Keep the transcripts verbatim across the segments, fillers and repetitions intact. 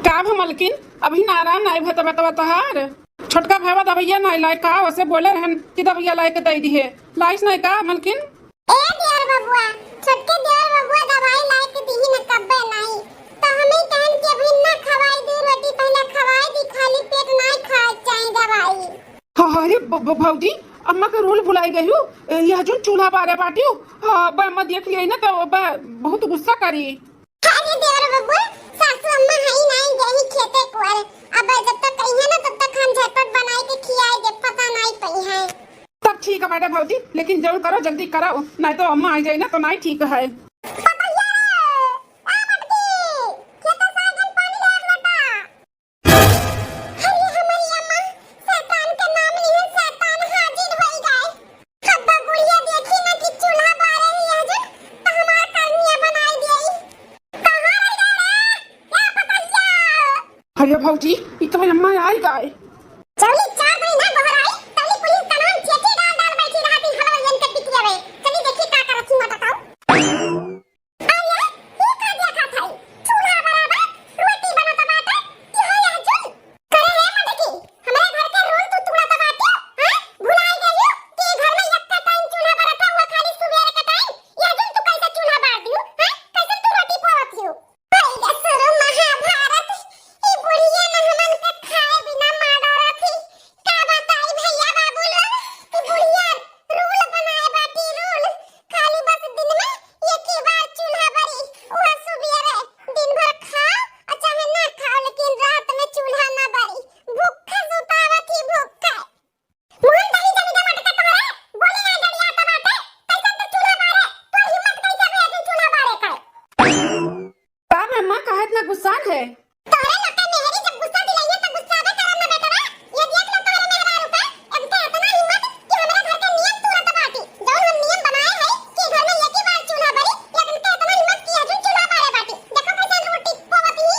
का भा मलकिन, अभी नारायण नाई भा तबे तबे तोहार? छोटका भावा दवैया नाई लाए का? वैसे बोले रहन कि दवैया लाए के दे दिहे, लाइस नाई का मलकिन? ए देवर बबुआ, छोटके देवर बबुआ दवाई लाए के दिही न कब्बे नाई। तो हम ही कहन कि अभी ना खवाई, दू रोटी पहले खवाई दी, खाली पेट नाई खाए चाही दवाई। हाँ, अरे ब-, ब-, भौजी, अम्मा के रूल भुलाई गई हूँ। ए, यह जो चूल्हा बारे बाटियो, हाँ, अब अम्मा देख लिया ना तो अब बहुत गुस्सा करी। अरे देवर बबुआ, सासू अम्मा हई नाई, गई खेते कुआरे। अब जब तक कही है ना, तब तक हम झटपट बनाई के खियाई दे, पता नाई पई है। तब ठीक है मैडम भौजी, लेकिन जरूर करो, जल्दी करो, नहीं तो अम्मा आ जाए ना तो नाई ठीक है। पतैया रे, आ मटकी, खेते से आइगन पानी ले आ बेटा। अरे हमारी अम्मा, शैतान के नाम लिए शैतान हाजिर होई गए। अब्बा बुढ़िया देखी ना कि चूल्हा बारे ही है जो, तो हमार करनिया बनाई दिए। कहाँ रह गए रे? क्या पतैया? अरे भौजी, ई तो अम्मा आई गए। चली चार महीना गोहराई, तली पुलिस का नाम चेटी डाल डाल बैठी रहती, हलवा लेन के पिटिया वे। चली देखी का करत ही मत बताओ। अरे, ई का देखत हई? चूल्हा बराबर, रोटी बनत बाटे, इहो यह जुल। करे रे मटकी, हमरे घर के रूल तू तोड़त बाटे, हैं? भुलाई गइयो कि घर में एक टाइम चूल्हा बरत है, वो खाली सुबेरे के टाइम। यह जुल तू कैसे चूल्हा बार दियो, हैं? कैसे तू रोटी पोवत हियो? हई रे सुरु महाभारत, ई बुढ़िया न हमन के खाए बिना मार डारत ही। का बताई भैया बाबू लोग, ई बुढ़िया रूल बनाए बाटी रूल। खाली बस दिन में एक ही बार चूल्हा बरी, उहो सुबेरे। दिन भर खाओ और चाहे ना खाओ, लेकिन रात में चूल्हा ना बरी। भूखे सुतावत ही भूखे। मुहन दही जब इधर मटका तोहरे, बोली ना जड़िया तो बाटे, कैसन तू चूल्हा बारे, तोर हिम्मत कैसे हुए तू चूल्हा बारे का? का रे माँ, काहे इतना गुस्सान है? तोहरे लोग के मेहरी जब गुस्सा दिलाइए तो गुस्साबे करब ना बेटवा। ये देख लो तोहरे मेहरारू के, इनके इतना हिम्मत कि हमरे घर के नियम तोड़त बाटी। जौन हम नियम बनाए हैं कि घर में एक ही बार चूल्हा बरी, लेकिन इनके इतना हिम्मत कि अजुन चूल्हा बारे बाटी। देखो कैसे रोटी पोवत ही।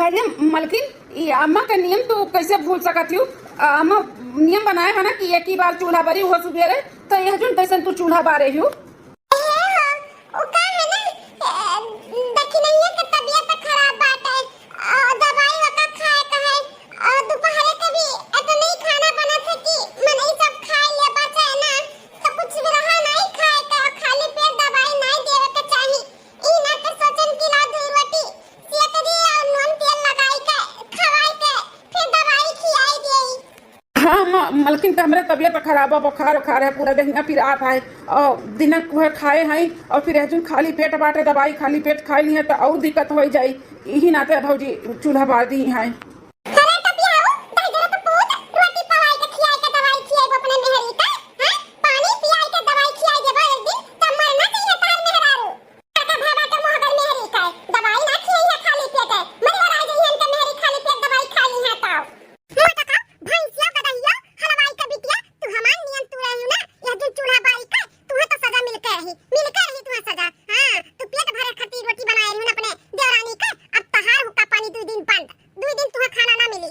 अरे मलकिन, ये अम्मा का नियम तू कैसे भूल सकत हूँ? अम्मा नियम बनाए है ना कि एक ही बार चूल्हा बरी, वो सुबेरे, तो यह जुन कैसन तू चूल्हा बारे हूँ? ए हो, उ का है ना, ए, दखिनैया के तबियत खराब बाटे, अ, दवाई ओका खाए के है, अ, दोपहरे के भी इतने ही खाना बनत है कि मनई सब खाए ले बचे ना, तो कुछ भी रहा नहीं खाए के, खाली पेट दवाई नहीं देवे के चाही। ई ना के सोचन कि ला दू रोटी, सेक दी और नून तेल लगाई के, खवाई के, फिर दवाई खियाई देई। हाँ, म-, मलकिन के हमरे तबियत खराब बा, बुखार उखार है, पूरा देहिया पिरात है, और दिनक वह खाए हैं, और फिर हजून खाली पेट बाटे, दवाई खाली पेट खाए ली है, तो और दिक्कत हो जाई। यही नाते भौजी चूल्हा बार दी हैं। अरे टपियाऊ, दहिजरा तो पूत, रोटी पवाई के खियाई के दवाई खियाई अपने मेहरी का, हैं? पानी पियाई के दवाई खियाई देबो एक दिन, तब मरना चाहिए तार मेहरारू। काका भाई बाटे मोहगर मेहरी का, दवाई ना खियाई है खाली पेट, मरी वराई जाई इनके मेहरी खाली पेट दवाई खाई है तो। मोटका, भैंसिया, गदहिया, हलवाई के बिटिया, तू हमार नियम तोड़े हू ना, यह जो चूल्हा बारी के, तुहे तो सजा मिलके रही, मिलके रही तुहे सजा। हाँ, तू पेट भरे खातिर रोटी बनाए रही ना अपने देवरानी के, अब तहार हुक्का पानी दू दिन बंद, दू दिन तुहे खाना ना मिली।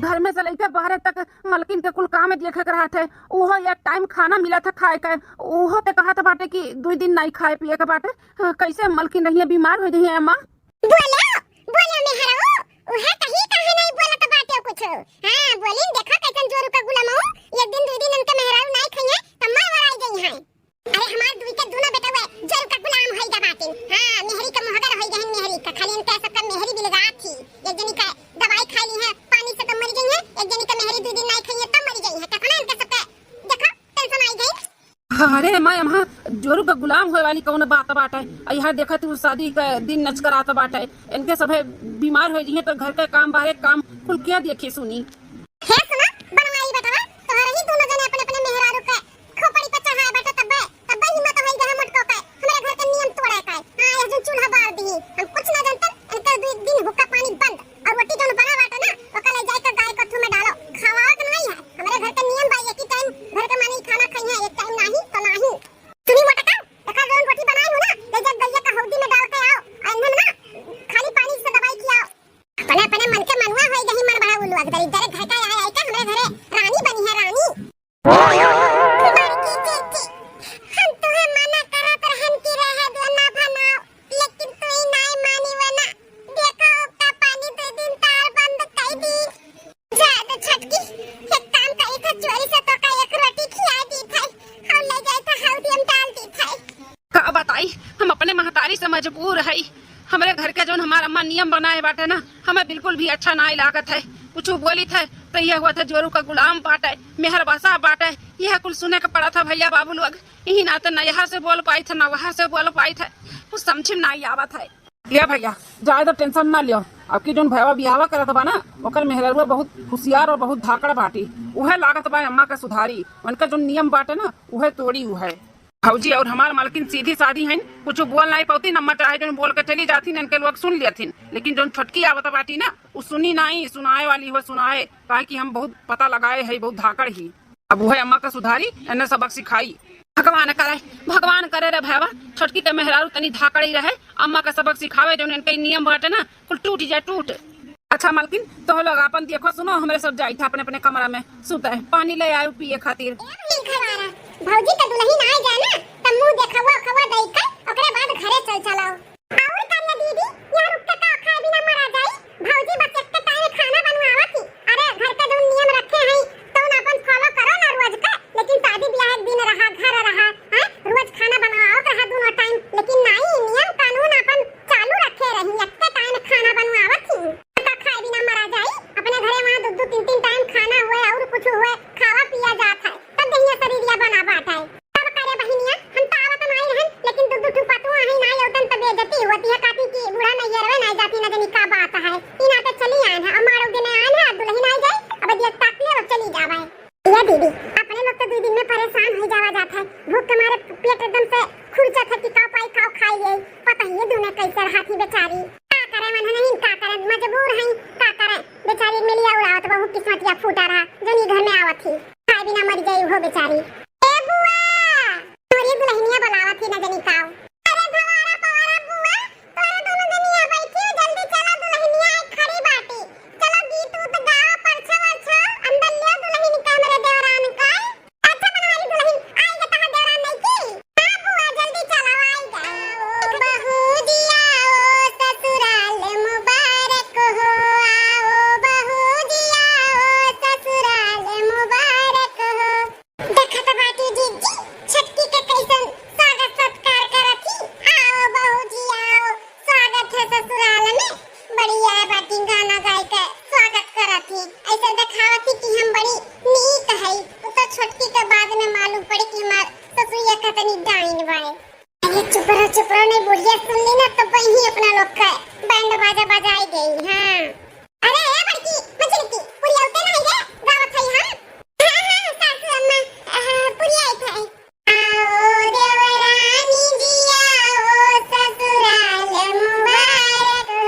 घर में से लेके बाहरे तक मलकिन के कुल काम देखे के रहत है, उहो एक टाइम खाना मिलत है खाए के, उहो ते कहत बाटे कि दू दिन नहीं खाए पिए के बाटे। कैसे मलकिन रहिए, बीमार हो जइहे अम्मा। बोलो, बोलो मेहरारू, उहे कही काहे नहीं बोलत बाटे कुछ। हाँ, बोलिन देखा कैसन जोरू का गुलाम हो, एक दिन दू दिन उनके मेहरारू नहीं खइहे, त मर वराई गई हैं। अरे हमार दुई के दोनों बेटवे जोरू का गुलाम होई गा बाटिन। हाँ, मेहरी का मोहगर होई गहन मेहरी का, खाली इनके सबका मेहरी बिलगात थी। एक जनी का दवाई खाई ली है, पानी से तो मर गई है, एक जनी का मेहरी दू दिन नहीं खइहे तब मर गई है। कितना इनके सबके देखा टेंशन आई गई। अरे माय, अम्मा जोरू का गुलाम होए वाली कौन बात बाटे? आ यहाँ देखा तू शादी का दिन नचकरात बाटे, इनके सभे बीमार हो जइहे तो घर का काम बाहरे काम कुल क्या देखी सुनी? हे सुना, बनवाई बेटवा, तोहरे ही दोनों जने अपने अपने मेहरारू के खोपड़ी पे चढ़ाए बाटे, तब्बे, तब्बे हिम्मत होई गए मोटको के, हमरे घर के नियम तोड़े के। हाँ, ये जो चूल्हा बार दी, हम कुछ ना जानते, इनके दू दिन हुक्का पानी बंद। और रोटी जौन बना बाटे ना, ओका ले जाए के गाय कथू में डालो, खवावत नहीं है। हमरे घर के नियम बा, एक ही टाइम घर के माने खाना खाई है, एक टाइम नहीं तो नहीं। सुनी मोटका, एकर जौन रोटी बनाई हूँ ना, ले जा गैया का हौदी में डाल के आओ, और इन्हें ना खाली पानी से दवाई खियाओ। अपने अपने मन के मनुआ होई गही मर बड़ा उल्लू अगदरी, जरे घर आई, हम अपने महतारी से मजबूर हई। हमरे घर के जौन हमार अम्मा नियम बनाए बाटे ना, हमें बिल्कुल भी अच्छा नाई लागत है। कुछ बोलित है तो यह हुआ था जोरू का गुलाम बाटे, मेहर बसा बाटे, यह कुल सुने के पड़ा था भैया बाबू लोग। यही नाते न यहाँ से बोल पाई था, न वहाँ से बोल पाई था, कुछ समझ में नाई आवत है। लिया भैया, ज्यादा टेंशन ना लियो। अब की जौन भैया बियाहवा करत बा ना, ओकर मेहररुआ बहुत होशियार और बहुत धाकड़ बाटी। उहे लागत बा अम्मा का सुधारी, उनका जौन नियम बाटे ना, उहे तोड़ी उहे। भौजी और हमार मालकिन सीधी साधी हईन, कुछ बोल नाई पावती, अम्मा चाहे जौन बोल के चली जाथिन, इनके लोग सुन लेथिन, लेकिन जौन छोटकी आवत बाटी ना, उ सुनी नाई, सुनाए वाली हो सुनाए, काहे कि हम बहुत पता लगाए है, बहुत धाकड़ ही। अब उहे अम्मा का सुधारी, इन्हें सबक सिखाई। भगवान करे, भगवान करे रे भैया, छोटकी के मेहरारू तनी धाकड़ी रहे, अम्मा का सबक सिखावे, जौन इनके नियम बाटे ना, कुल टूट जाए, टूट। अच्छा मालकिन, तो लोग आपन देखो सुनो, हमरे सब जाई था अपने अपने कमरा में सुते, पानी ले आयो पिए खातिर। ए, ठीक है, भौजी का दुल्हन आ जाए ना, तब मुंह देखवा खवा दई के, ओकरे बाद घरे चल चलाओ। और का रे दीदी, यहाँ रुक के का खाए बिना मरा जाई? भौजी बस एक टाइम खाना बनवावत ही। अरे, घर के जौन नियम रखे हैं, तौन अपन follow करो ना रोज के। लेकिन शादी ब्याह एक दिन रहा, घर रहा, हैं? रोज खाना बनवावत रहा दोनों टाइम, लेकिन नाई, नियम कानून अपन चालू रखे रही, एक टाइम खाना बनवावत ही। का खाए बिना मरा जाई? अपने घरे वहाँ दो दो तीन तीन टाइम खाना हुए और कुछ हुए, खावा पिया जात है, तब देहिया शरीरिया बना बात है। तब करे बहिनिया, हम तो आवत नाई रहन, लेकिन दू दू ठू पतुआ ही नाई अउतन त बेइज्जती होती है, काती कि बूढ़ा नैहरवे नाई जाती, न जानी का बात है। ई नाते चली आयन है, हमारो दिन आयन है, दुल्हन आई जाए, अब दिया ताक ले, अब चली जावे। या दीदी, अपने लोग तो दू दिन में परेशान हो जावा जात है, भूख के मारे पेट एकदम से खुरचत है कि का पाई का खाई ले, पता ही है दुने कैसे रहती बेचारी। का करे मन नहीं, का करे, मजबूर है, का करे, बेचारी मिलिया उड़ावत बहुत किस्मतिया फूटा रहा, जनी घर में आवत ही, खाए बिना मर जाई हो बेचारी। ए बुआ, तोरी दुल्हनिया बुलावत ही न जनी काव। अरे भवारा पवारा बुआ, तोरे दोनों जनिया बैठी हो, जल्दी चला, दुल्हनिया आई खड़ी बाटी। चलो गीत उत गाओ, परछो वरछो, अंदर ले दुल्हन का मेरे देवरान का। अच्छा बनवारी दुल्हन, आई गे तहार देवरान नहीं की? हाँ बुआ, जल्दी चला, आई गे। आओ बहू जी आओ, ससुराल मुबारक हो, आओ बहू जी आओ, ससुराल मुबारक हो। देखत बाटी जीजी, छोटकी के कैसन स्वागत सत्कार करत ही। आओ बहू जी आओ, स्वागत है ससुराल में। बढ़िया बाटी गाना गाय के स्वागत करत ही। ऐसे देखावत ही कि हम बड़ी नीक है। उ तो छोटकी के बाद में मालूम पड़ी कि हमार ससुरिया कितनी डाइन बाए। अरे चुप रहो, चुप रहो, नहीं बुढ़िया सुन ली ना तो वही अपना लोग का बैंड बाजा बजाई गई। हाँ। अरे ए बड़की, मछली की, पूरी औते नहीं रे, गावत है हम। हाँ, हाँ, सासू अम्मा, हाँ, पूरी आई थे। आओ देवरानी जी आओ, ससुराल मुबारक हो।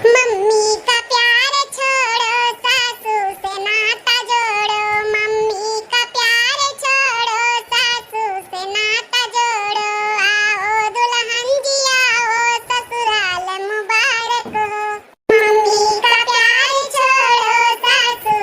मम्मी का प्यार छोड़ो, सासू से नाता जोड़ो, मम्मी का प्यार छोड़ो, सासू से नाता जोड़ो। आओ दुल्हन जी आओ, ससुराल मुबारक हो। मम्मी का प्यार छोड़ो, सासू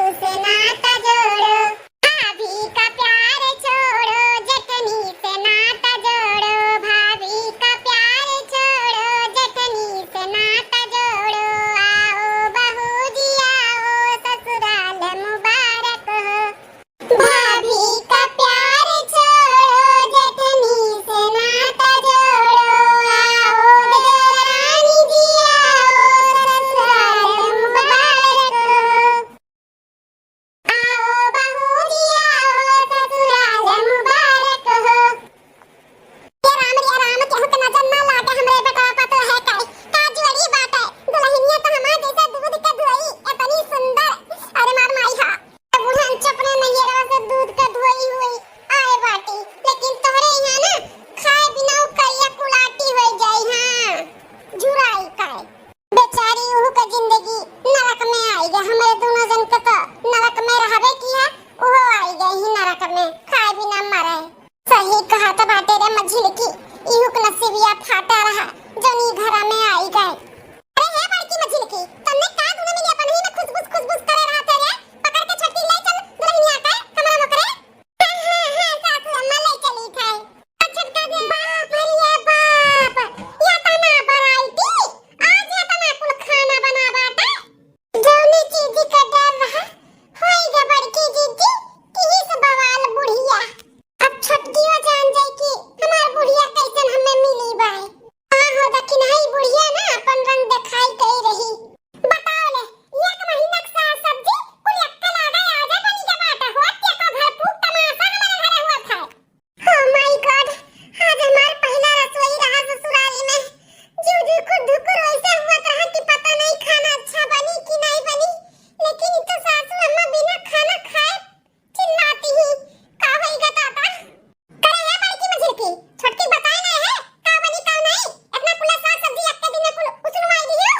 छोटकी बताए ना है, का बनी का नहीं, इतना कुला साग सब्जी एक दिन में कुल उसनवाई दियो।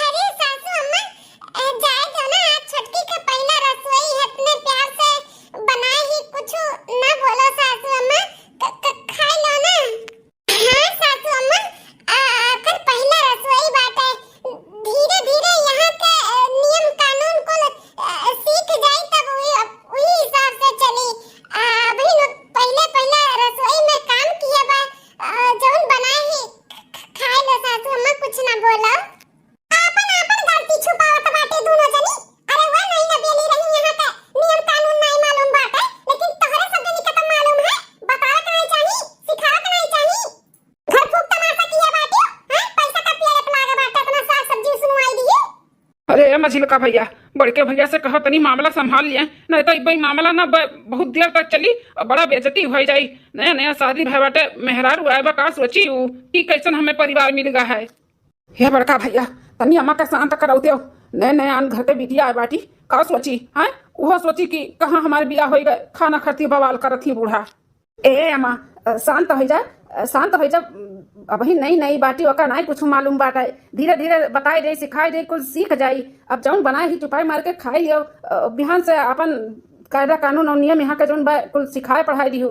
अरे सासू अम्मा, अ, जाए दो ना, आज छोटकी का पहला रसोई है, इतने प्यार से बनाए ही, कुछ ना बोलो सासू अम्मा, क-, क-, खाए लो ना। हाँ सासू अम्मा, आ, आखिर पहला रसोई बाटे, धीरे धीरे यहाँ के, अ, नियम कानून कुल, अ, सीख जाई तब वही, वही हिसाब से चली। आ, अभी न पहले पहला रसोई में काम किया बा, अ, जौन बनाए ही ख-, ख-, खाए लो सासू अम्मा, कुछ ना बोलो। आपन, आपन गलती छुपावत बाटे दुनो जनी। अरे वह नहीं ना बेली रही यहाँ के नियम कानून नहीं मालूम बाटे, लेकिन तोहरे सब जनी के तो मालूम है। बतावे के नहीं चाही, सिखावे के नहीं चाही। घर फूक तमाशा किया बाटे, हैं? पैसा का पिया लागे बाटे, इतना साग सब्जी सुनवाई दिए। अरे ए मझिलका भैया, बड़के भैया से कहो तनी मामला संभाल लिए, नहीं तो ई मामला ना ब-, बहुत देर तक चली और बड़ा बेइज्जती हो जाई। नया नया शादी भय बाटे, मेहरारू आए बा, का सोची ऊ कि कैसन हमें परिवार मिल गा है। हे बड़का भैया, तनी अम्मा के शांत कराउ देव। नए नए आन घर के बिटिया आए बाटी, का सोची, हैं? उहो सोची कि कहाँ हमार बियाह होई गए, खाना खातिर बवाल करत ही बूढ़ा। ए अम्मा, अ, शांत होइ जा, अ, शांत होइ जा। अबही नई नई बाटी, ओका नाई कुछ मालूम बाटे। धीरे धीरे बताई दे, सिखाई दे, कुल सीख जाई। अब जौन बनाए ही चुपाई मार के खाई लियो, अ, बिहान से अपन कायदा कानून और नियम यहाँ के जौन बा, कुल सिखाए पढ़ाई दिहू।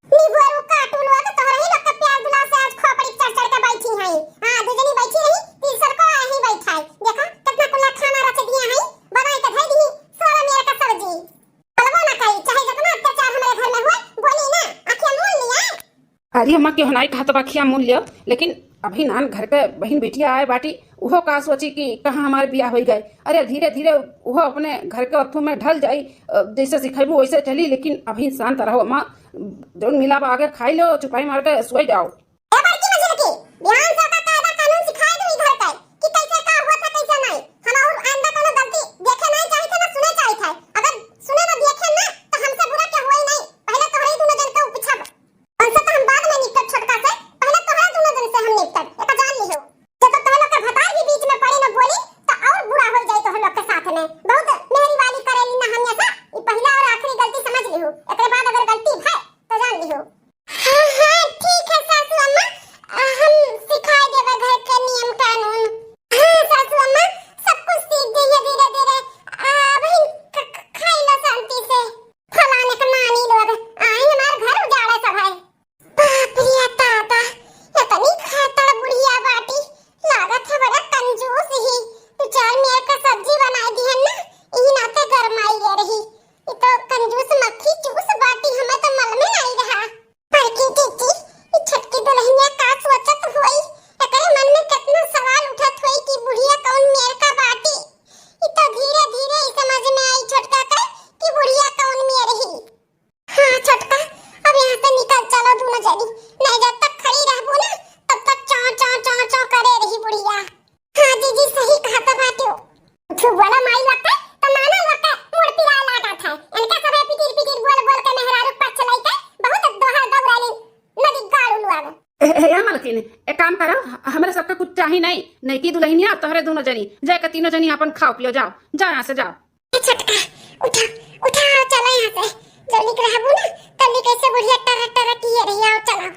निबुअरू काटू लोग, तोहरे ही लोग के प्यार दुलार से आज खोपड़ी चढ़ चढ़ के बैठी हैं। हाँ, दू जनी बैठी रही, तीसर को यहीं बैठाई। देखा, कितना कुल्ला खाना रच दिया है, बनाई के धई दी, सोला मेर का सब्जी। बोलबो ना करी, चाहे जितना अत्याचार हमारे घर में हुए, बोली ना, आँखिया मून लिया। अरे अम्मा, केहू नाई कहत बा आँखिया मून लियो, लेकिन अभी नान घर के बहिन बिटिया आए बाटी, उहो का सोची कि कहाँ हमार बियाह होई गए। अरे धीरे धीरे उहो अपने घर के अथू में ढल जाई, अ, जैसे सिखैबू वैसे चली, लेकिन अभी शांत रहो अम्मा, जौन मिला बा आगे खाई लो, चुपाई मार के सोई जाओ। ए बड़की मझिलकी, बिहान से ओका कायदा कानून सिखाए दू ई घर के कि कैसे का होत है, कैसे नहीं। हम और आइंदा कोनो गलती देखे नहीं चाहित है, ना सुने चाहित है। अगर सुने ना देखे ना, तो हमसे बुरा के होई नहीं। पहले तोहरे ही दुनो जन के पूछब। उनसे तो हम बाद में निपटब छोटका से, पहले तोहरे दुनो जन से हम निपटब। एका जान लिहो। जब तो तोहरे लोग के भतार भी बीच में पड़े न बोली, तो और बुरा हो जाए तोहरे लोग के साथ में। बहुत मेहरी वाली करेली ना हम ऐसा, ई पहला और आखिरी गलती समझ लिहो। एकरे बाद अगर गलती भय, तो जान लिहो। हाँ, हाँ, ठीक है सासू अम्मा, आ, हम सिखाए देबे घर के नियम कानून। हाँ सासू अम्मा, सब कुछ सीख जइहे धीरे धीरे। आ, अभी ख-, ख-, खाई लो शांति से। फलाने के नानी लोग आए हमार घर उजाड़े सब है। बाप रे दादा, इतनी खातड़ बुढ़िया बाटी, लागत है बड़ा कंजूस ही। दो चार मेर का सब्जी बनाई दिहन ना, यही नाते गरमाई ले रही। ये तो कंजूस मक्खी चूस बाटी, हमें तो मालूम नहीं रहा। बड़की जीजी, ई छोटकी दुल्हनिया का सोचत होई? एकरे मन में कितना सवाल उठत होई कि बुढ़िया कौन मेर का बाटी। ई तो धीरे धीरे ई समझ में आई छोटका के कि बुढ़िया कौन मेर ही। हाँ छोटका, अब यहाँ से निकल चलो दोनों जनी, नहीं जब तक खड़ी रहबू ना तब तक चौं चौं चौं चौं करे रही बुढ़िया। हाँ जीजी, सही कहत बाटियो। झुबला माई लोग के तो नाना लोग के मुड़ पिराए लागत है। इनका सबे पिटिर पिटिर बोल बोल के मेहरारू पक्ष लइके बहुत दोहर दौड़ाली नदी गाड़ू लोग। ए, ए, ए, मलकिन, एक काम करो, ह-, हमरे सबके कुछ चाही नहीं। नईकी दुल्हनिया तोहरे दोनों जनी, जाके तीनों जनी अपन खाओ पियो, जाओ, जाओ यहाँ से, जाओ। ए छोटका, उठा, उठा, चलो यहाँ से। जल्दी के रहबू ना, तल्ली कैसे बुढ़िया टरा टरा किए रही, आओ चलो।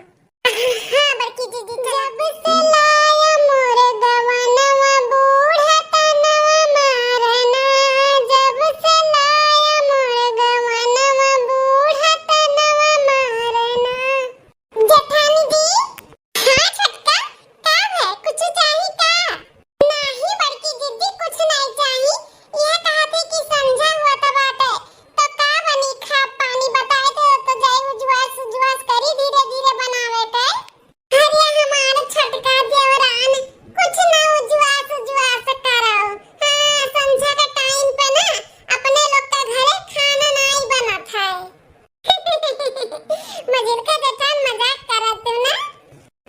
हाँ, बड़की दीदी, जब से लाया मोर गवनवा बूढ़ा तनवा मारना, जब से लाया मोर गवनवा बूढ़ा तनवा मारना। जेठानी जी, हाँ छोटका, का है, कुछ चाही का? नाही बड़की दीदी, कुछ नहीं चाही। यह कहत है कि संझा होत बाटे, तो का बनी, खा पानी बताए दे, तो जाई उजवास उजवास करी धीरे धीरे बनावे के। अरे हमार छोटका देवरान, कुछ ना उजवास उजवास कराओ। हाँ, संझा के टाइम पे ना अपने लोग के घरे खाना नहीं बनत है। मझिलका जेठान मजाक करत तू ना?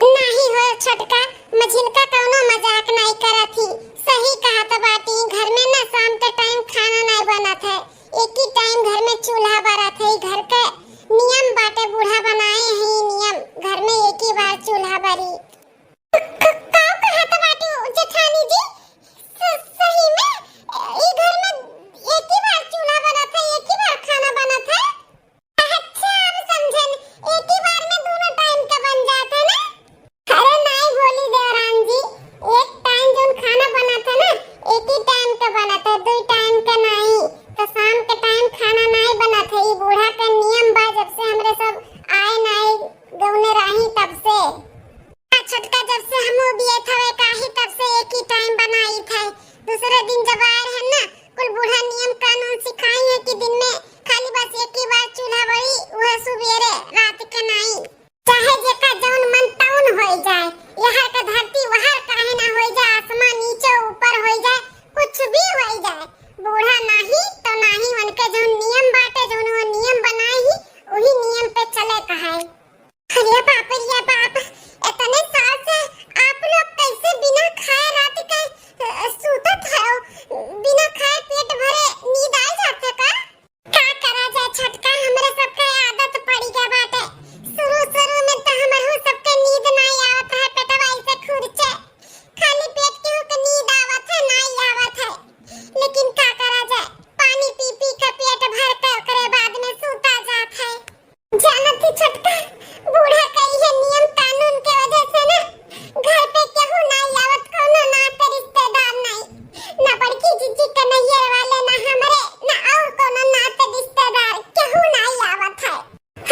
नाही हो छोटका, मझिलका कौनो मजाक नहीं करत ही। सही कहत बाटी, घर में ना शाम के टाइम खाना नहीं बनत है। एक ही टाइम घर में चूल्हा बरत है। घर के नियम बाटे, बूढ़ा बनाए हैं नियम, घर में एक ही बार चूल्हा बरी। क-, क-, का कहत बाटू जेठानी जी? स-, सही में ई घर में एक ही बार चूल्हा बनत है, एक ही बार खाना बनत है। अच्छा, अब समझन। एक ही बार में दोनों तब से हमहू बियत हवे काहे, तब से एक ही टाइम बनाई थे। दूसरे दिन जब आए रहे ना, कुल बूढ़ा नियम कानून सिखाई है कि दिन में खाली बस एक ही बार चूल्हा बरी, वह सुबेरे, रात के नाई। चाहे जेका जौन मन तौन होई जाए, यहर का धरती वहर काहे ना होई जाए, आसमान नीचे ऊपर होई जाए, कुछ भी होई जाए, बूढ़ा नाही तो नाही, उनके जौन नियम बाटे, जौन वो नियम बनाए ही, वही नियम पे चले कहाए। अरे बाप रे बाप, इतने साल से आप लोग कैसे बिना खाए रात के, अ, सूतत हो? बिना खाए पेट भरे नींद आ जात है का? का करा जाए छोटका, हमरे सबके आदत पड़ी गया बाटे। शुरू शुरू में तो हमहू सबके नींद नाई आवत है, पेटवा ऐसे खुरचे। खाली पेट केहू के नींद आवत है, नाई आवत है। लेकिन का करा जाए, पानी पी पी के पेट भर के ओकरे बाद में सूता जात है। जानत ही छोटका, बूढ़ा कही है नियम कानून के वजह से ना घर पे केहू नाई आवत, कौनो नाते रिश्तेदार नाई, ना बड़की जीजी के नैयर वाले, ना हमरे, ना और कौनो नाते रिश्तेदार, केहू नाई आवत है।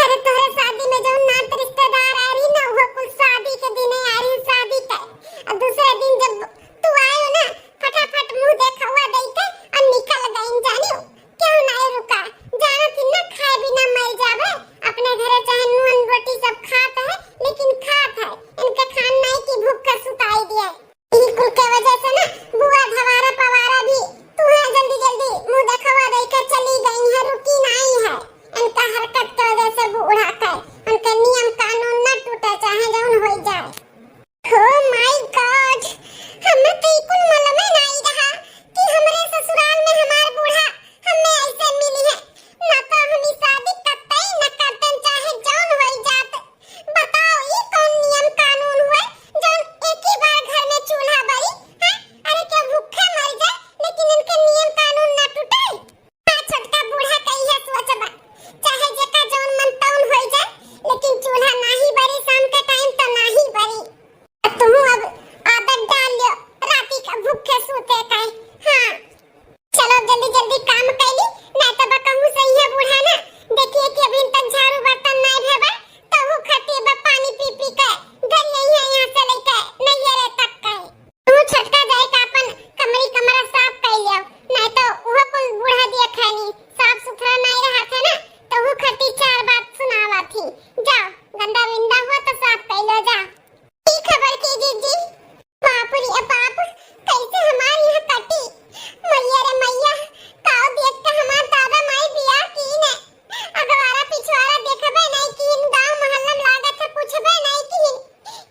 अरे तोहरे शादी में जौन नात रिश्तेदार आ रही ना, वो कुल शादी के दिने आ रही, शादी के। और दूसरे दिन जब तू आयो ना, फटाफट मुंह देखवा दई के और निकल गईन जानियो। क्यों नाई रुका? जानो कि ना खाए बिना मर जावे। अपने घरे चाहे नून रोटी सब खात है, लेकिन खात है। इनके खान नाई की भूख का सुताई दिया। ई कुल के वजह से ना बुआ ढवारा पवारा भी तुहे जल्दी जल्दी मुंह देखवा दई के चली गई है, रुकी नाई है। इनका हरकत के वजह से बूढ़ा के, उनके नियम कानून ना टूटे चाहे जौन होई जाए। Oh my God, हमें तो ई कुल मालूमे नाई रहा कि हमरे ससुराल में हमार बूढ़ा हमें ऐसे मिली है। ना तो हम ई शादी कतई न करतन, चाहे जौन होई जात। बताओ, ई कौन नियम कानून हुए जौन एक ही बार घर में चूल्हा बरी? हैं? अरे, क्या भूखे मर जाए, लेकिन इनके नियम कानून ना टूटे? का छोटका बूढ़ा के इहे सोच बा, चाहे जेका जौन मन तौन होई जाए, लेकिन चूल्हा नाही बरी, शाम के टाइम तो नाही बरी। तुहू अब आदत डाल लियो राती का भूखे सूते का। हाँ, चलो जल्दी जल्दी काम कैली, नहीं तो बा कहूँ से इहे बूढ़ा ना देखिए कि अभी तक झाड़ू बर्तन नहीं भेबा, तो वो खटी बा पानी पी पी के घर यही है, यहाँ से लेके नैहरे तक का है। तू छोटका जाए का अपन कमरी कमरा साफ कर लियो, नहीं तो वो कुल बूढ़ा दिया खानी साफ सुथरा नहीं रहा था ना, तो वो खटी चार बात सुनावा थी। जाओ, गंदा विंदा हुआ तो साफ कर लो, जा। ई खबर के जीजी, बाप रे बाप, कैसे हमार यह कटी? मैया रे मैया, काव देख के हमार दादा माई बियाह कीन। अगवारा पिछवारा देखबे नहीं कीन, गांव मोहल्ला में लागत है पूछबे नहीं कीन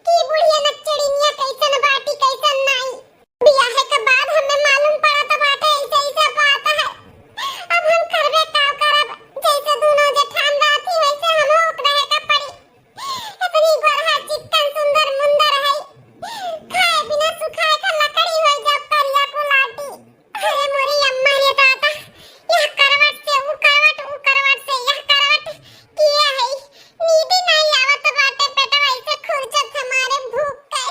कि बुढ़िया नकचड़िनिया कैसन बाटी कैसन नाई। बियाह के बाद हमें मालूम पड़त बाटे ऐसे ऐसे बात है। अब हम करबे का करब, जैसे दोनों जेठान रहती वैसे हमहू रहे के पड़ी। इतनी गोरहा चिक्कन सुंदर मुंदर है, खाए बिना सुखाए का लकड़ी हो जाओ करिया कुलाटी। अरे मोरी अम्मा रे दादा, यह करवट से ऊ करवट, ऊ करवट से यह करवट किया है। नींदी नहीं आवत बाटे, पेटवा ऐसे खुरचत हमारे भूख के।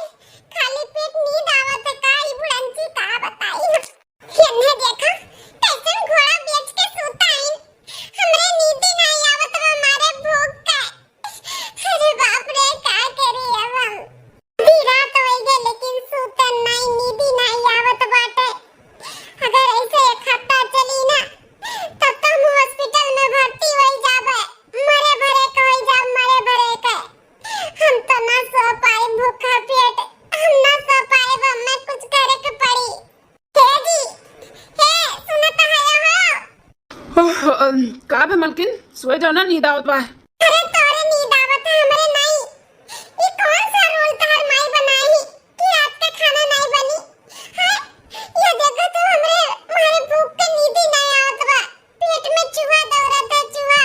खाली पेट नींद आवत है का, ई बुढ़ंची का बताई। एन्हे देखा, कैसन घोड़ा बेच के सूता आइन। हमरे नींदी नहीं आवत बा, मारे भूख के। अरे बाप रे, का करी अब हम? आधी रात हो गई, लेकिन सूतन नहीं, नींदी नहीं आवत बाटे। अगर ऐसे एक हफ्ता चली ना, तब तो हम हॉस्पिटल में भर्ती हो जाबे। मरे भरे के हो जाब, मरे भरे के। हम तो ना सो पाई भूखा पेट, हम ना सो पाई, अब हमें कुछ करे के पड़ी। हे जी, हे, सुनत हया हो? ओह, अम, का बे मलकिन, सोए जाओ ना, नींद आवत बा। अरे तोरे नींद आवत है, हमरे नाई। ई कौन सा रूल तहर माई बनाई कि रात के खाना नाई बनी? हैं? ये देखो तो हमरे, हमारे भूख के नींद ही नाई आवत बा। पेट में चूहा दौड़त है, चूहा।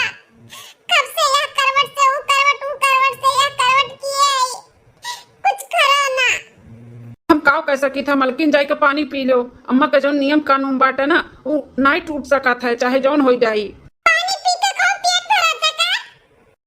कब से यह करवट से ऊ करवट, ऊ करवट से यह करवट किए आई। कुछ करो ना। हम काव कह सकी था, मलकिन जाई के पानी पी लो। अम्मा के जौन नियम कानून बाटे ना, उ नाई टूट सकत है, चाहे जौन होई जाई। पानी पी के कौन पेट भरत है का?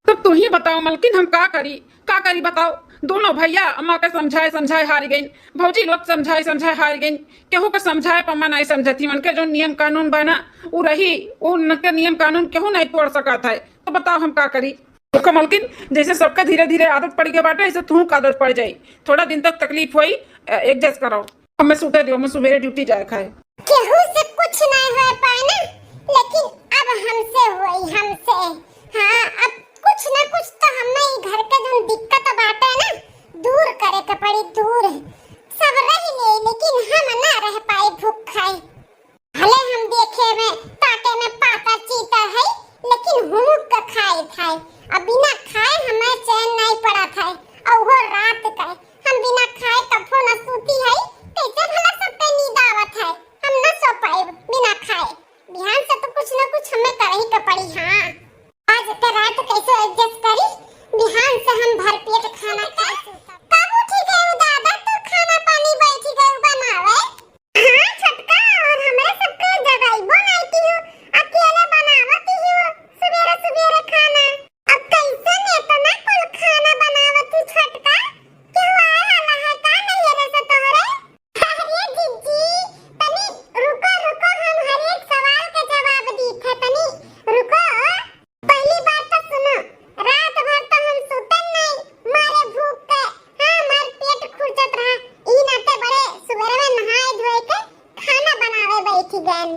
तब तू ही बताओ मलकिन, हम का करी, का करी बताओ। दोनों भैया अम्मा के समझाए समझाए हार गइन, भौजी लोग समझाए समझाए हार गइन, केहू के समझाए पर अम्मा नहीं समझती। उनके जौन नियम कानून बा ना, उ रही, उनके नियम कानून केहू नहीं तोड़ सकत है। तो बताओ हम का करी? देखो मलकिन, जैसे सबका धीरे धीरे आदत पड़ गया बाटे, ऐसे तुहू का आदत पड़ जाई। थोड़ा दिन तक तकलीफ होई, ए-, adjust करो। हमें सूते दियो, हमें सुबेरे duty जाए खाए। केहू से कुछ नहीं हो पाए ना, लेकिन अब हमसे होई, हमसे। हाँ, अब कुछ ना कुछ तो हमें ई घर के जोन दिक्कत बाटे ना, दूर करे के पड़ी, दूर। सब रह ले, लेकिन हम ना रह पाए भूख खाए। भले हम देखे में, ताके में पातर चीतर है, लेकिन हुमुक के खाए खाए। अब बिना खाए हमें चैन नहीं पड़त है, और वो रात का। हम बिना खाए कभो न सूती है, कैसे भला सबके नींद आवत है? हम न सो पाए बिना खाए। बिहान से तो कुछ न कुछ हमें करही के पड़ी। हाँ, आज के रात कैसे adjust करी, बिहान से हम भरपेट खाना खाए। कब उठी गए दादा, तो खाना पानी बैठी गए बनावे? हाँ छोटका, और हमरे सबके जगाइबो नहीं की हो, अकेले बनावत ही हो सुबेरे सुबेरे खाना। अब कैसन इतना कुल खाना बनावत ही छोटका? केहू आए वाला है का नैहरे से तोहरे? अरे जिज्जी, तनी रुको, रुको, हम हर एक सवाल के जवाब दीत है, तनी रुको। पहली बात तो सुनो, रात भर तो हम सुतन नहीं, मारे भूख के। हाँ, हमार पेट खुरचत रहा, ई नाते बड़े सुबेरे में नहाए धोए के खाना बनावे बैठी गए।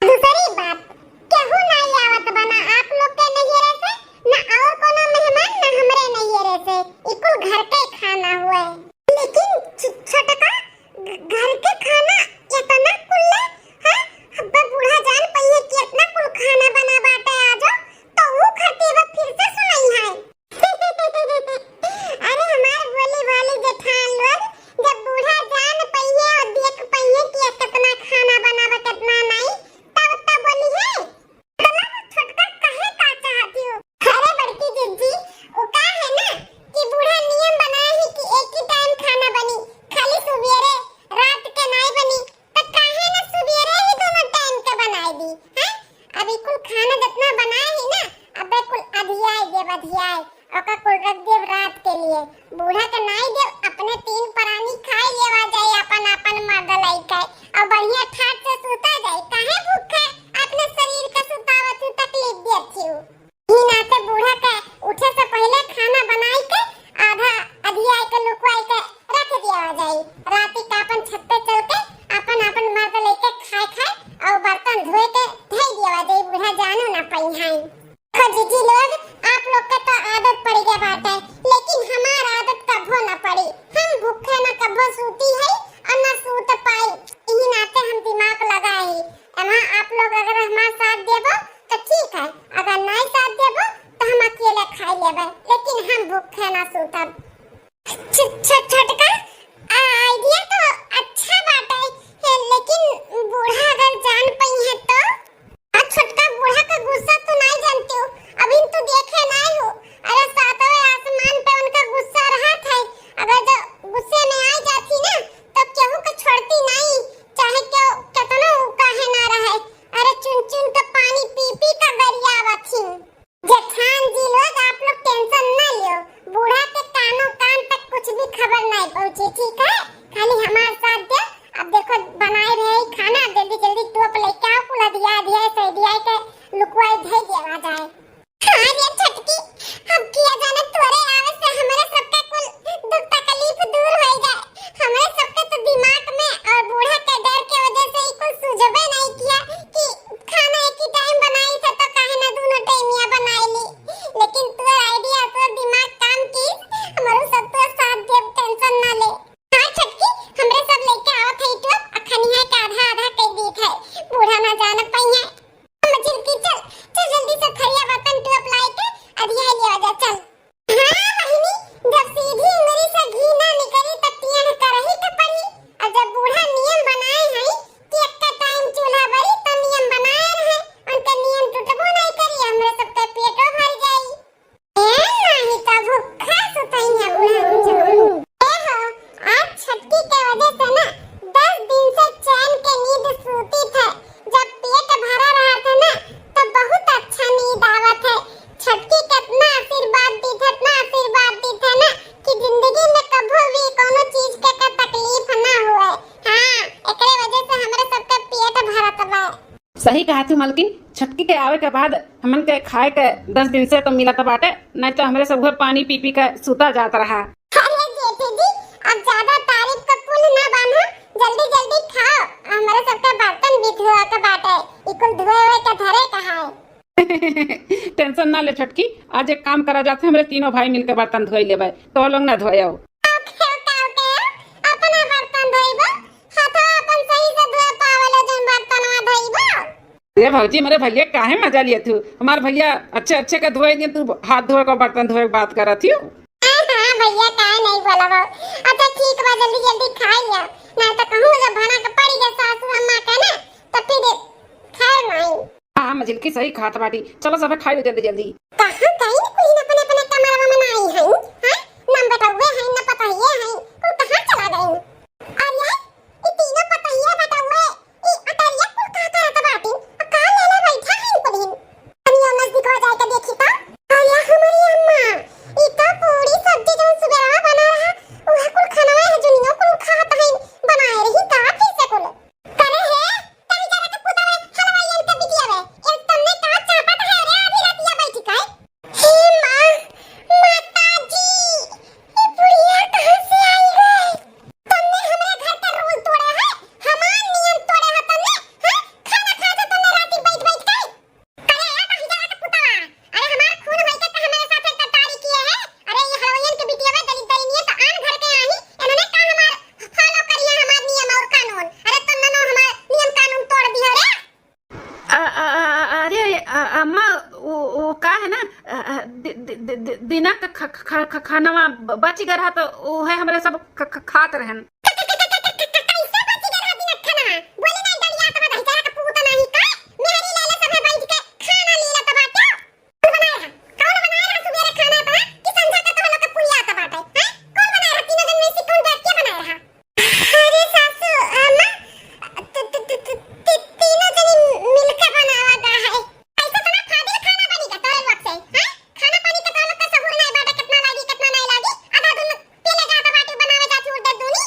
दूसरी बात, केहू नहीं आवत बना आप लोग के नैहरे से, ना और कोनो मेहमान, ना हमरे नैहरे से। ई कुल घर के खाना हुए। लेकिन छ-, छोटका, घ-, घर के खाना इतना कुल्ले, हाँ? अब्बे बूढ़ा जान पहिए कि इतना कुल खाना बना बाटे आजो, तो ऊ खातिर अब फिर से सुनाई है। अरे हमार भोली भाली जेठान लोग, जब बूढ़ा जान पहिए और देख पहिए कि कितना खाना बनावे, कितना नहीं, तब, तब बोली है। मतलब छोटका कहे का चाहती हो? अरे बड़की जिज्जी, वो का है ना कि बूढ़ा नियम बनाए ही कि एक ही time खाना बनी, खाली सुबेरे, रात के नाई बनी, तो काहे ना सुबेरे ही दोनों time के बनाए दी, हैं? अभी कुल खाना जितना बनाए ही ना, अबे कुल अधियाए देब, अधियाए। ओका कुल रख देब रात के लिए। बूढ़ा के नाई देब, अपने तीन परानी खाई लेवा जाई अपन अपन मर्द लइके, और बढ़िया ठाट से सुता जाई। काहे भूखे अपने शरीर का सुतावत हूँ, तकलीफ देत हूँ? ही नाते बूढ़ा के उठे से पहले खाना बनाई के आधा अधियाए के लुकवाई के रख दिया जाई। राती का अपन छत पे चल के अपन अपन मर्द लइके खाए खाए और बर्तन धोए के धई दिया जाई, बूढ़ा जानू ना पइहैं। देखो जीजी लोग, आप लोग के तो आदत पड़ गया बाटे, लेकिन हमार आदत कभो ना पड़ी। हम भूखे ना कभो सूती है और ना सूत पाई, यही नाते हम दिमाग लगाए ही। एमा आप लोग अगर हमार साथ देबो तो ठीक है, अगर नहीं साथ देबो तो हम अकेले खाई लेबे, लेकिन हम भूखे ना सूतब। छ-, छ-, छोटका, आ, idea तो अच्छा बाटे, है, लेकिन बूढ़ा अगर जान पइहैं तो? आ, छोटका, बूढ़ा का गुस्सा तो नहीं जानती हो, अभी तो देखे नहीं हो। अरे सातवें आसमान पे उनका गुस्सा रहत है, अगर जो गुस्से में आ जाती ना तो केहू के छोड़ती नहीं, चाहे केहू केतनो ऊ काहे ना रहे। अरे चुन चुन के पानी पी पी के गरियावत ही। जेठान जी लोग, आप लोग tension ना लियो, बूढ़ा के कानो कान तक कुछ भी खबर नहीं पहुँची, ठीक है? खाली हमार साथ दे। अब देखो, बनाए रहे ही खाना, जल्दी जल्दी टोप लेके आओ, कुल अधिया अधिया से अधिया के लुकवाई धई देवा जाए। हाँ रे छोटकी, अब किया जाने तोरे आवे से हमरे सबका कुल दुख तकलीफ दूर हो जाए। हमरे सबके तो दिमाग में और बूढ़ा के डर के वजह से ही कुछ सूझबे नहीं किया कि खाना एक ही time बनाई थे तो काहे ना दोनों टाइमिया बनाई ली। लेकिन तोर idea, तोर दिमाग काम की, हमरो सब तो साथ देब, tension ना ले। हाँ छोटकी, हमरे सब लेके आवत है टोप, अखनिया के आधा आधा कर दी थे, बूढ़ा ना जान पइहैं। मझिलकी चल, चल जल्दी से थरिया बर्तन टोप लाई के अधिया लिया जा, चल। हाँ बहिनी, जब सीधी उंगली से घी ना निकली त टेढ़ करही के पड़ी। और जब बूढ़ा नियम बनाए हैं कि एक time चूल्हा बरी तो नियम बनाए रहे, उनके नियम टूटबो नहीं करी, हमरे सबके पेटो भर जाई। ए नाही त भूखा सुतइहैं बूढ़ा। ए हो, आज छोटकी के वजह से ना दस दिन से चैन के नींद सूती थे। जब पेट भरा रहा था ना, तो बहुत अच्छा नींद आवत है। छोटकी कितना आशीर्वाद दी थे, इतना आशीर्वाद दी थे ना कि जिंदगी में कभो भी कोनो चीज के का तकलीफ ना हुए। हाँ, एकरे वजह से हमरे सबके पेट भरत बा। सही कहा तू मलकिन, छोटकी के आवे के बाद हमन के खाए के दस दिन से तो मिलत बाटे, नहीं तो हमरे सब घर पानी पी पी के सुता जात रहा। अरे जेठी जी, अब ज्यादा तारीफ का पुल ना बांधा, जल्दी जल्दी खाओ, हमरे सबका बर्तन भी धोए के बाटे, ई कुल धोए हुए के धरे कहाँ है? टेंशन ना ले छोटकी, आज एक काम करा जात है, हमरे तीनों भाई मिलके बर्तन धोई लेबे, तो लोग ना धोए आओ। ओके, ओके, ओके, अपना बर्तन धोइबो, हाथवा अपन सही से धोए पावेला जौन बर्तनवा धोइबो। ए भौजी, मेरे भैया काहे मजा लिया तू? हमार भैया अच्छे अच्छे के धोए दिन, तू हाथ धोए को बर्तन धोए के बात करत हियो। हाँ, हाँ, भैया काहे नहीं बोला वो। अच्छा ठीक बा, जल्दी जल्दी खा लिया, नहीं तो कहूँ जब भना के पड़ी गए सासू अम्मा के ना, तो फिर खैर नहीं। हाँ, मझिलकी सही खात बाटी। चलो सबे खाई लो जल्दी जल्दी। कहाँ गई कुलीन अपने अपने कमरवा में ना आई हैं? हाँ? ना बेटउए हैं, ना पतहिए हैं, कुल कहाँ चला गई? और ये, ई तीनों पतहिए बेटउए, ई अटरिया कुल का करत बाटी? और का लेले बैठा हैं कुलीन? तनी और नजदीक हो जाए के देखी तो। अरे हमारी अम्मा, ई तो पूरी सब्जी जो सुबेरवा बना रहा, उहे कुल खाना है जुनियो कुल खात हैं, बनाए रही का फिर से कुल। करे हे, तनी जरा के पुतवे हलवाइयन के बिटिया रे, एक तन्ने का चापत है रे आधी रतिया बैठी के। हे माँ, माता जी, ई बुढ़िया कहाँ से आई रे? तन्ने हमरे घर के रूल तोड़े है, हमार नियम तोड़े है तन्ने, हैं? खाना खाते तन्ने राती बैठ बैठ के। अरे ए बहिजरा के पुतवा, अरे हमार खून होई के त हमरे साथे गद्दारी किए है। अरे ये हलवाइयन के बिटिया में दलित दलिनिया त आन घर के आही, इन्होंने का हमार follow करिए हमार नियम और कानून। अरे तन्ने नो हमार नियम कानून तोड़ दिया रे। अ-, अ-, अ-, अरे अ-, अम्मा, वो, वो का है ना, अ, अ, दि-, दि-, दि-, दि-, दिना का ख-, ख-, ख-, ख-, खानवा ब-, बच गया रहा तो वो है हमरे सब ख-, ख-, खात रहन। कैसे बच गया रहा दिना खानवा? बोली ना डरिया तो भाई जरा का पूत नहीं का? मेहरी ले ले सब बैठ के खाना ले ले तो बाटे। कौन बनाए रहा? कौन बनाए रहा सुबेरे खाना बा? कि संझा का तो लोग के पुलिया तो बाटे, हैं? कौन बनाए रहा? तीनों जन में से कौन बैठ के बनाए रहा? अरे सासू, अम्मा, त-, त-, त-, त-, ती-, तीनों जनी मिलके बनावा गा है। ऐसा तना फाजिल खाना बनी का तोरे लोग से, हैं? खाना पानी के तोरे लोग के सहूर नहीं बाटे, कितना लागी, कितना नहीं लागी। आधा दून पेले जात बाटी बनावे जाती उड़द दूनी।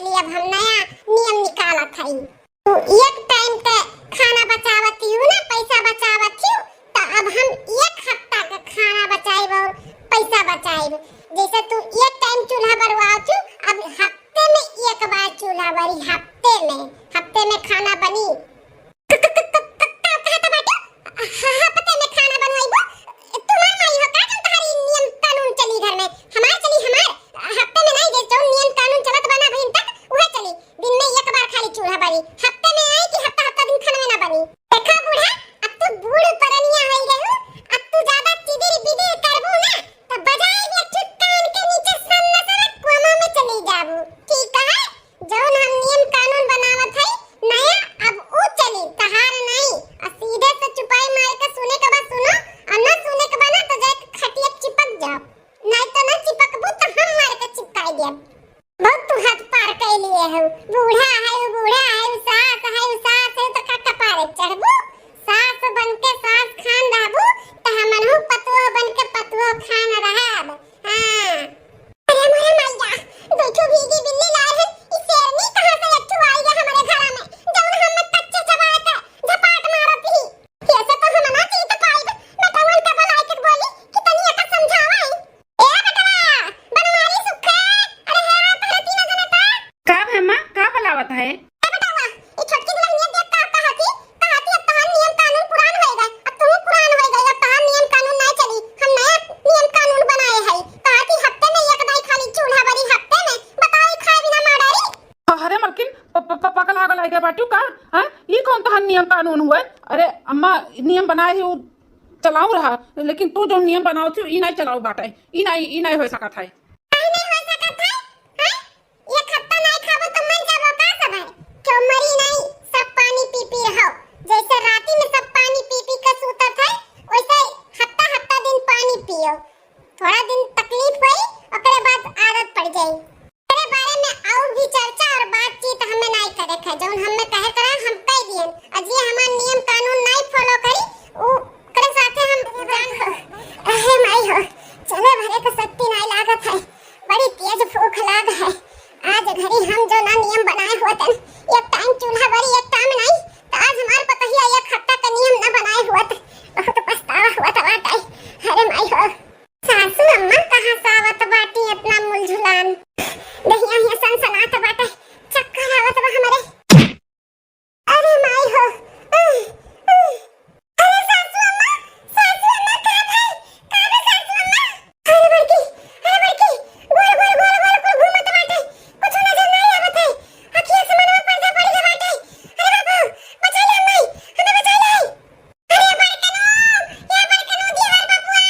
अब हम नया नियम निकालत हई। तू एक टाइम के खाना बचावत हियू ना, पैसा बचावत हियू, त अब हम एक हफ्ता के खाना बचाइब और पैसा बचाइब। जैसे तू एक टाइम चूल्हा बरवावत हियू, अब हफ्ते में एक बार चूल्हा बरी, हफ्ते में, हफ्ते में खाना बनी। क-, क-, क-, क-, क-, का कहत बाटे? ह-, हफ्ते में खाना बनवाइबो? तुम्हार माई हो का, जौन तोहार ई नियम कानून चली घर में? हमार चली हमार। हफ्ते में नहीं, जे जौन नियम कानून चलत बा ना अबहिन तक, उहे चली। दिन में एक बार खाली चूल्हा बरी। हफ्ते में आई कि हफ्ता हफ्ता दिन खाना ना बनी? देखा बूढ़ा, अब तू बूढ़ परनिया होई गयू, अब तू ज्यादा चिदिर बिदिर करबू ना, त बजाय एक ठो कान के नीचे सन्न सनक कोमा में चली जाबू। ठीक है? जौन हम नियम कानून बनावत हई नया, अब ऊ चली, तहार नहीं। आ सीधे से चुपाई मार के सुने के बा सुनो, और ना सुने के बा ना तो जाके खटिया चिपक जाओ, नहीं तो ना चिपकबू तो हम मार के चिपकाई देब। बहुत तू हद पार कर लिए हो। बूढ़ा है, बूढ़ा है, सास है, सास है, तो का कपारे चढ़बू? सास बन के सास खान रहबू, तो हमनहू पतोह बन के पतोह खान रहब। हाँ। अरे मोरे मैया, दू ठो भीगी बिल्ली लाए हैं। ई शेरनी कहाँ से एक ठो आई है हमरे घरा में, जौन हमें कच्चे चबाए के झपाट मारत ही। ऐसे तो हम ना जीत पाइब। बेटवन के बुलाए के बोली कि तनी एका समझावा। ए बेटवा, बनवारी सुखे, अरे हे रे, तोहरे तीनों जने तो। का भे माँ, का बुलावत है? ए बेटवा, ई छोटकी दुल्हनिया देख का कहत ही, कहत ही अब तहार नियम कानून पुरान होए गए, अब तू पुरान होए गए, अब तहार नियम कानून ना चली, हम नया नियम कानून बनाए हई। कहत ही हफ्ते में एक दाई खाली चूल्हा बरी, हफ्ते में, बताओ ई खाए बिना मार डारी। अरे मलकिन, प-, प-, प-, पगला गला के बाटू का? हैं? ई कौन तहार नियम कानून हुए? अरे अम्मा, नियम बनाए ही उ चलाऊ रहा, लेकिन तू जो नियम बनावत ही, ई नहीं चलाऊ बाटे, ई नहीं, ई नहीं हो सकत है। काहे नहीं हो सकत है? हैं? एक हफ्ता नहीं खाबो तो मर जाबो का सब है? क्यों मरी नहीं, सब पानी पी पी रहो। जैसे राती में सब पानी पी पी के सूतत है, वैसे हफ्ता हफ्ता दिन पानी पियो। थोड़ा दिन तकलीफ होई, ओकरे बाद आदत पड़ जाई। एकरे बारे में और भी चर्चा और बातचीत हमें नाई करे के है। जौन हमें कहे के रहा, हम कह दियन। और जे हमार नियम कानून नाई follow करी, उ-, ओकरे साथे हम जान हो। अहे माई हो, चले भरे के शक्ति नाई लागत है, बड़ी तेज भूख लाग है। आज घड़ी हम जो ना नियम बनाए हुए तन, एक टाइम चूल्हा बरी, एक टाइम नाई, तो आज हमार पतोहिया एक हफ्ता का नियम ना बनाए हुए, बहुत पछतावा हुआ था बाटे। अरे माई हो। सासू अम्मा कहाँ से आवत बाटी इतना मुलझुलान? दहिया हिया सनसनात बाटे, चक्कर आवत बा हमरे। अरे माई हो, आह, आह। अरे सासू अम्मा, सासू अम्मा, का भई? का भई सासू अम्मा? अरे बड़की, अरे बड़की, गोल, गोल, गोल, गोल, कुल घूमत बाटे, कुछ नजर नहीं आवत है। अखिया से मनवा पर्दा पड़ गया बाटे। अरे बाबू, बचा ले माई, हमें बचा ले। अरे बड़कनू, ए बड़कनू, देवर बबुआ,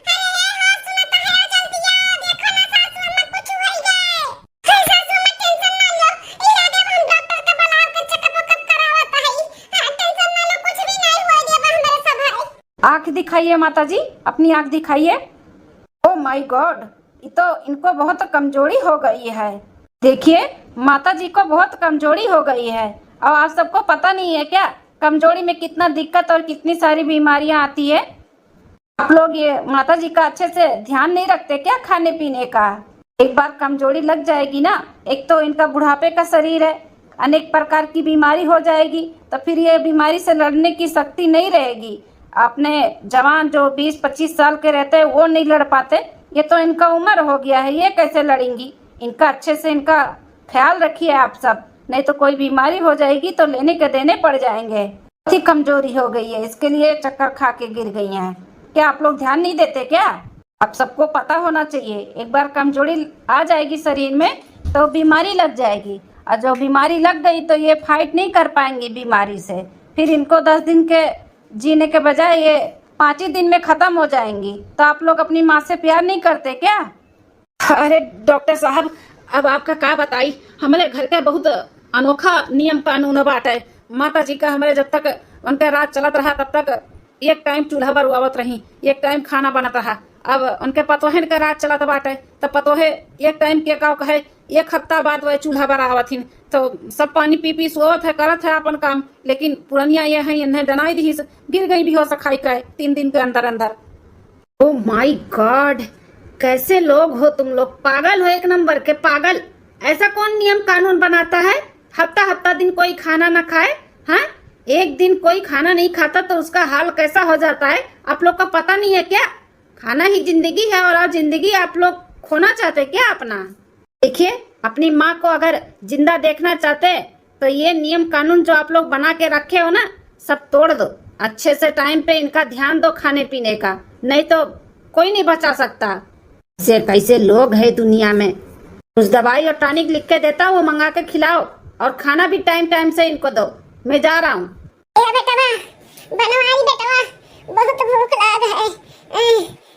अरे ए हो, सुनत है, जल्दी आओ, देखो ना, सासू अम्मा कुछ होई गए। हे सासू अम्मा, tension ना लो, इलाज हम डॉक्टर के बुलाव के checkup वेकअप करावत हई। हाँ, tension ना लो, कुछ भी नहीं होई गए बा हमरे सब है। आँख दिखाइए माता जी, अपनी आँख दिखाइए। Oh my God, ये तो इनको बहुत कमजोरी हो गई है। देखिए, माता जी को बहुत कमजोरी हो गई है। और आप सबको पता नहीं है क्या, कमजोरी में कितना दिक्कत और कितनी सारी बीमारियां आती है? आप लोग ये माता जी का अच्छे से ध्यान नहीं रखते क्या खाने पीने का? एक बार कमजोरी लग जाएगी ना, एक तो इनका बुढ़ापे का शरीर है, अनेक प्रकार की बीमारी हो जाएगी, तो फिर ये बीमारी से लड़ने की शक्ति नहीं रहेगी। अपने जवान जो बीस पच्चीस साल के रहते हैं, वो नहीं लड़ पाते। ये तो इनका उम्र हो गया है, ये कैसे लड़ेंगी? इनका अच्छे से इनका ख्याल रखिए आप सब, नहीं तो कोई बीमारी हो जाएगी तो लेने के देने पड़ जाएंगे। बहुत ही कमजोरी हो गई है, इसके लिए चक्कर खा के गिर गई हैं। क्या आप लोग ध्यान नहीं देते क्या? आप सबको पता होना चाहिए, एक बार कमजोरी आ जाएगी शरीर में तो बीमारी लग जाएगी, और जो बीमारी लग गई तो ये fight नहीं कर पाएंगी बीमारी से। फिर इनको दस दिन के जीने के बजाय ये पाँच ही दिन में खत्म हो जाएंगी। तो आप लोग अपनी माँ से प्यार नहीं करते क्या? अरे डॉक्टर साहब, अब आपका का बताई, हमरे घर के बहुत अनोखा नियम कानून बाटे। माता जी का हमरे जब तक उनका राज चलत रहा, तब तक एक टाइम चूल्हा बरवावत रही, एक टाइम खाना बनत रहा। अब उनके पतोहन का राज चलत बाटे, त पतोहे एक टाइम के का कहे, एक हफ्ता बाद वह चूल्हा बरावत हिन, तो सब पानी पी पी सोवत है, करत है अपन काम। लेकिन पुरनिया ये है, इन्हें डनाई दिहिस, गिर गई भी हो सखाई का तीन दिन के अंदर अंदर। Oh my God, कैसे लोग हो तुम लोग, पागल हो एक नंबर के, पागल। ऐसा कौन नियम कानून बनाता है? हफ्ता हफ्ता दिन कोई खाना ना खाए, हाँ? एक दिन कोई खाना नहीं खाता तो उसका हाल कैसा हो जाता है, आप लोग को पता नहीं है क्या? खाना ही जिंदगी है और आप जिंदगी आप लोग खोना चाहते क्या अपना? देखिए, अपनी माँ को अगर जिंदा देखना चाहते तो ये नियम कानून जो आप लोग बना के रखे हो ना, सब तोड़ दो। अच्छे से टाइम पे इनका ध्यान दो खाने पीने का, नहीं तो कोई नहीं बचा सकता। ऐसे कैसे लोग हैं दुनिया में? कुछ दवाई और टॉनिक लिख के देता हूँ, वो मंगा के खिलाओ और खाना भी टाइम टाइम से इनको दो। मैं जा रहा हूँ। ए बेटवा, बनवारी बेटवा, बहुत भूख लाग है। ए,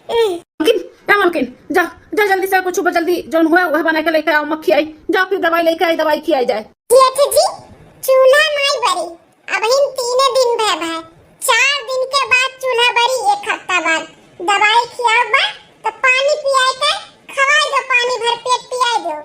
ए। मालकिन, ए मालकिन, जा, जा जल्दी से कुछ जल्दी जौन हुआ वह बना के लेके आओ, मक्खी आई। जा फिर दवाई लेके आई, दवाई खियाई जाए। जी अच्छा जी, चूल्हा नाई बरी, अबहिन तीने दिन भय भय, चार दिन के बाद चूल्हा बरी, एक हफ्ता बाद दवाई खियाओ बा, तो पानी पियाए के खवाई दो, पानी भर पेट पियाए दो।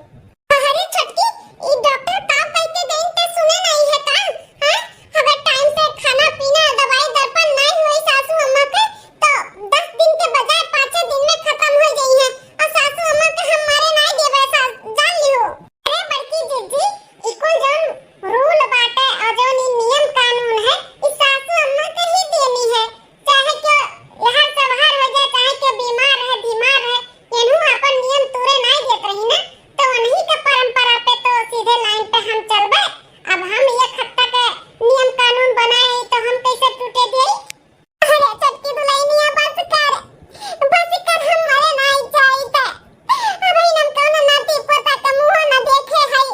अरे छोटकी, ई डॉक्टर का कह के गई ते सुने नहीं है का? हाँ? अगर टाइम से खाना पीना, दवाई दर्पण नहीं हुई सासू अम्मा के, तो दस दिन के बजाय पाँचे दिन में खत्म हो गई है। और सासू अम्मा के हम मारे नहीं देवे, सा-, जान लियो। अरे बड़की जिज्जी, ई कुल जौन रूल बाटे और जौन ई नियम कानून है, ई सासू अम्मा के ही देनी है। चाहे क्यों लहर सवहर हो जाए, चाहे क्यों बीमार रहे, बीमार रहे, केनहू अपन नियम तूरे नाई देत रही ना, तो उन्हीं के परंपरा पे तो सीधे लाइन पे हम चलबे। अब हम एक हफ्ता के नियम कानून बनाए हई, तो हम कैसे टूटे देई? अरे छोटकी दुल्हनिया, बस कर, बस कर, हम मरे नाई जाई त। अब हम कौनो नाती पोता के मुंह न देखे हई।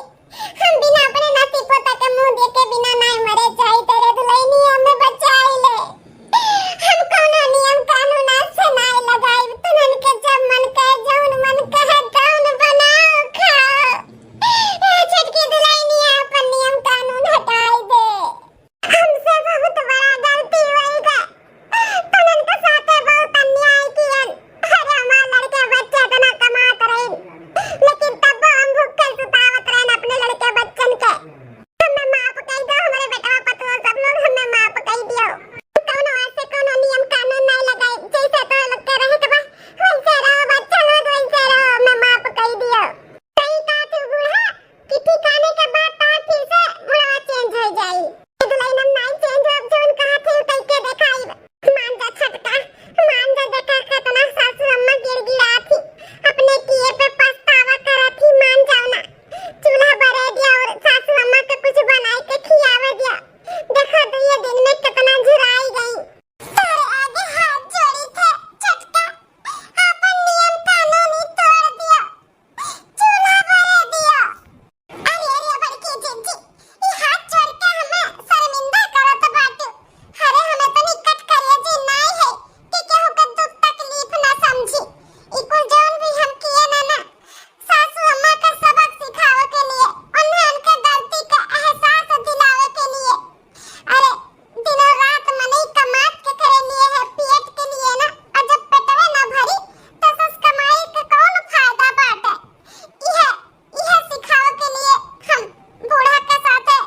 हम बिना अपने नाती पोता के मुंह देखे बिना नाई मरे जाई तेरे दुल्हनिया, हमें बचाई ले। हम कौनो नियम कानून आज से नाई लगाई, तुमन के जब मन कहे, जौन मन कहे, तौन बनाओ, खाओ। ए छोटकी दुल्हनिया, अपन नियम कानून हटाई दे। हमसे बहुत बड़ा गलती होई गा। तुमन के साथे बहुत अन्याय कियन। अरे हमार लड़के बच्चे इतना कमात रहिन, लेकिन तब हम भूखे सुतावत रहन अपने लड़के बच्चन के। हमें माफ कई दो, हमरे बेटवा पतोह सब लोग हमें माफ कई दियो। कौनो ऐसे कौनो नियम कानून नहीं लगाई, जैसे तो लोग के रहे के बा, वैसे रहो बच्चा लोग, वैसे रहो, हमें माफ कई दियो। सही कहा तू बूढ़ा, कि ठीक आने के बाद तार फिर से मुड़वा चेंज हो जाई। ए दुल्हन, हम नाई चेंज होब, जौन कहा थे उतई के देखाई। मान जा छोटका, मान जा, देखा कितना सासू अम्मा गिड़गिड़ा थी, अपने किए पे पछतावा करा थी, मान जाओ ना। चूल्हा बरे दिया और सासू अम्मा के कुछ बनाए के खियावे दिया। देखा दुइये दिन में कितना झुराई गई। तोरे आगे हाथ जोड़ी थे छोटका, अपन नियम कानून ही तोड़ दिया। चूल्हा बरे दिया। अरे, अरे, बड़की जिज्जी, ई हाथ जोड़ के हमें शर्मिंदा करत बाटू। अरे, हमें तनी कट करेजी नाई है कि केहू के दुख तकलीफ ना समझी। ई कुल जौन भी हम किए ना, ना, सासू अम्मा के सबक सिखावे के लिए, उन्हें उनके गलती के एहसास दिलावे के लिए। अरे, दिनों रात मनई कमात के करे लिए है, पेट के लिए ना, और जब पेटवे ना भरी, तो सस कमाई के कौन फायदा बाटे? इहे, इहे सिखावे के लिए हम बूढ़ा के साथे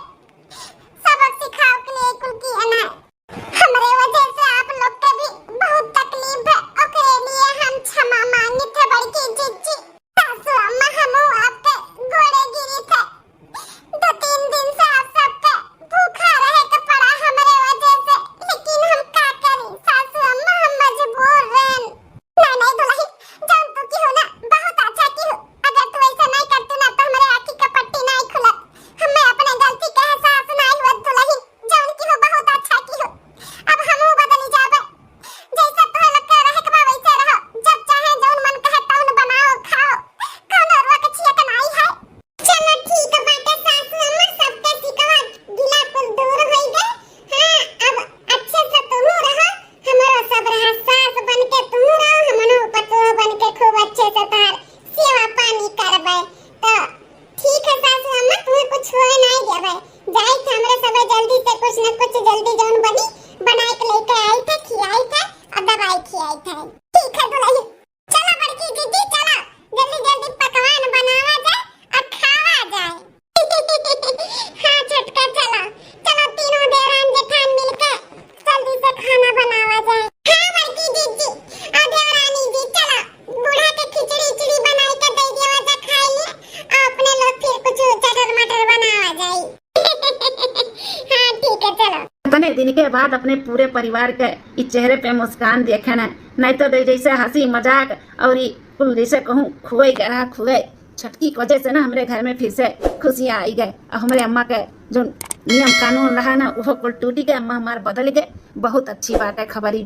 सबक सिखावे के लिए कुल किए ना। हमरे वजह से आप लोग के भी बहुत तकलीफ है, ओकरे लिए हम क्षमा मांगित है बड़की जिज्जी। सासू अम्मा, हमहू आपके गोड़े गिरी थे। दो तीन दिन से आप सबके भूखा रहे के पड़ा हमरे वजह से, लेकिन हम का करी सासू अम्मा, हम मजबूर रहन। नहीं, नहीं दुल्हन, जौन तू की हो ना, बहुत अच्छा की हो। अगर तू ऐसा नहीं करतू ना, तो हमरे आँखी के पट्टी नहीं खुलत। हमें अपने गलती के एहसास नहीं हुआ दुल्हन। जौन की हो बहुत अच्छा की हो। अब हमहू बदली जाबे। जैसे तोहरे लोग के रहे के बा वैसे रहो। जब चाहे जौन मन कहे तौन बनाओ खाओ। कौनो रुआ के छिया के नाई है। चलो ठीक बाटे सासू अम्मा, सबके शिकवा गिला कुल दूर होई गए। हाँ, अब अच्छे से तुहू रहो, हमरो सब रहा। सास बन के तुहू रहो, हमनो पतोह बन के खूब अच्छे से तार सेवा पानी करबे। तो ठीक है सासू अम्मा, तुम्हें कुछ होए नहीं देवे। जाई थे हमरे सबे जल्दी से कुछ न कुछ जल्दी जौन बनी बनाए के लेके आई थे, खियाई थे और दवाई खियाई थे। ठीक है दुल्हन, चलो बड़की दीदी चलो, जल्दी जल्दी पकवान बनावा जाए और खावा जाए। हाँ छोटका चलो, चलो तीनों देवरान जेठान मिलके जल्दी से खाना बनावा जाए। हाँ बड़की दीदी और देवरानी जी चलो, बूढ़ा के खिचड़ी उचड़ी बनाई के दे दिया जा खाई ले, और अपने लोग फिर इनके बाद अपने पूरे परिवार के ई चेहरे पे मुस्कान देखे न, नहीं तो दे जैसे हंसी मजाक और ई कुल जैसे कहूँ खुए गरहा खुए। छोटकी के वजह से ना हमरे घर में फिर से खुशियाँ आई गए और हमरे अम्मा के जो नियम कानून रहा ना, वो कुल टूटी गए। अम्मा हमार बदल गए। बहुत अच्छी बात है, खबरी